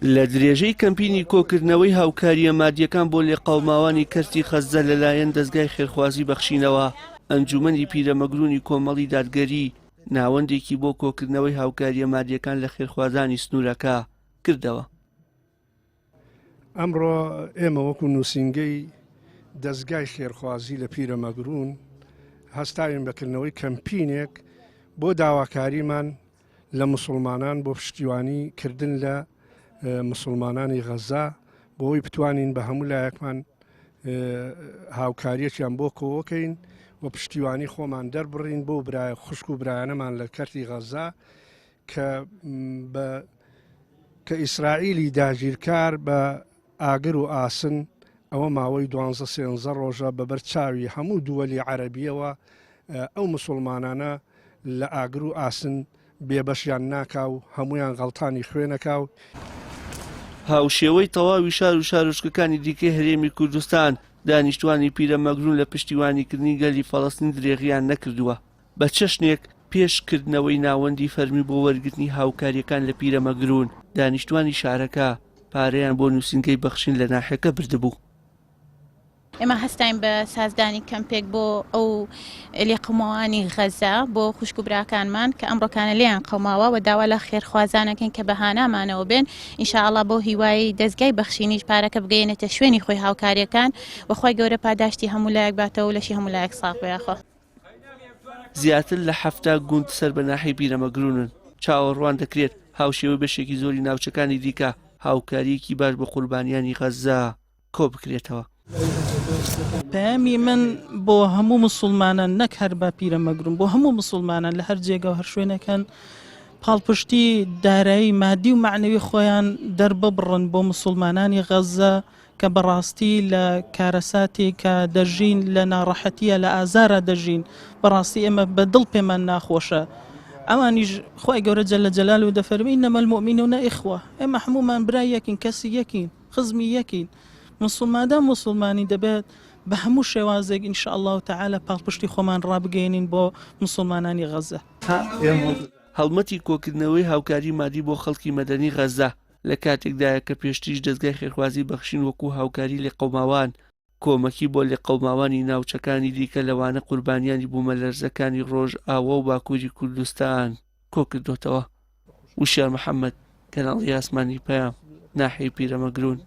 لە درێژەی کەمپینی کۆکردنەوەی هاوکارییە مادییەکان بۆ لێقەوماوانی کەرتی خەززە لەلایەن دەزگای خێرخوازی بەخشینەوە، ئەنجوومەنی پیرەمەگروونی کۆمەڵی دادگەری ناوەندێکی بۆ کۆکردنەوەی هاوکارییە مادییەکان لە خێرخوازانی سنوورەکە کردەوە. ئەمڕۆ ئێمە وەکو نووسینگەی دەزگای خێرخوازی لە پیرەمەگروون هەستاوین بە کردنەوەی کەمپینێک بۆ داواکاریمان لە مسلمانان بۆ پشتیوانی کردن لە مسلمانانی غەزا بۆی بتوانین بە هەموو لایەکمان هاوکاریەکیان بۆ کۆوەکەین و پشتیوانی خۆمان دەربڕین بۆ برای خوشک و برایانەمان لە کەرتی غەزا کە بە کە ئیسرائیلی داگیرکار بە ئاگر و ئاسن ئەوە ماوەی دوانزە سێنزە ڕۆژە بە بەر چاوی هەموو دووەلی عەرەبیەوە ئەو مسوڵمانانە لە ئاگر و ئاسن بێبەشیان ناکا و هەموویان غەڵتانی خوێنەکا و. هاوشێوەی تەواوی شار و شارۆچکەکانی دیکەی هەرێمی کوردستان، دانیشتوانی پیرەمەگرون لە پشتیوانیکردنی گەلی فەڵەستین درێغیان نەکردووە. بە چەشنێک پێش کردنەوەی ناوەندی فەرمی بۆ وەرگرتنی هاوکارییەکان لە پیرەمەگرون، دانیشتوانی شارەکە پارەیان بۆ نووسینگەی بەخشین لە ناحیەکە بردبوو. ئێمە هەستاین بە سازدانی کەمپێک بۆ ئەو لێقەوماوانی غەزە بۆ خوشک و براکانمان کە ئەمڕۆکانە لێیان قەوماوە و داوا لە خێرخوازانەکەین کە بە هانامانەوە بێن ئینشاءاللە بۆ هیوای دەزگای بەخشینیش پارەکە بگەیەنێتە شوێنی خۆی هاوکاریەکان و خوای گەورە پاداشتی هەموو لایەک باتەوە و لەشی هەموو لایەک ساغ بێ یاخوا. زیاتر لە 70 گوند سەر بە ناحیەی پیرەمەگرونن، چاوەڕوان دەکرێت هاوشێوەی بەشێکی زۆری ناوچەکانی دیکە هاوکارییەکی باش بۆ قوربانیانی غەززە کۆبکرێتەوە. پەیامی من بۆ هەموو موسڵمانان نەک هەر بە پیرەمەگرون بۆ هەموو موسڵمانان لە هەر جێگا و هەر شوێنێکن پاڵپشتی دارایی مادی و مەعنەوی خۆیان دەرببڕن بۆ موسڵمانانی غەززە کە بەڕاستی لە کارەساتێک کە دەژین لە ناڕەحەتیە لە ئازارا دەژین بەڕاستی ئێمە بە دڵ پێمان ناخۆشە ئەوانیش خوای گەورە جل جلاله دەفەرمی انما المؤمنون اخوە ئێمە هەموومان برای یەکین کەسی یەکین خزمی یەکین مسوڵمادام مسوڵمانی دەبێت بە هەموو شێوازێک ان شاء اللە تعالی پاڵپشتی خۆمان ڕابگەیەنین بۆ مسوڵمانانی غەزە. هەڵمەتی کۆکردنەوەی هاوکاری مادی بۆ خەڵکی مەدەنی غەززە لە کاتێکدایە کە پێشتریش دەزگای خێرخوازی بەخشین وەکو هاوکاری لێقەوماوان کۆمەکی بۆ لێقەوماوانی ناوچەکانی دیکە لەوانە قوربانیانی بوومەلەرزەکانی ڕۆژئاوا و باکووری کوردستان کۆکردۆتەوە. وشیار محەمەد، کەناڵی ئاسمانی پەیام، ناحیەی پیرەمەگرون.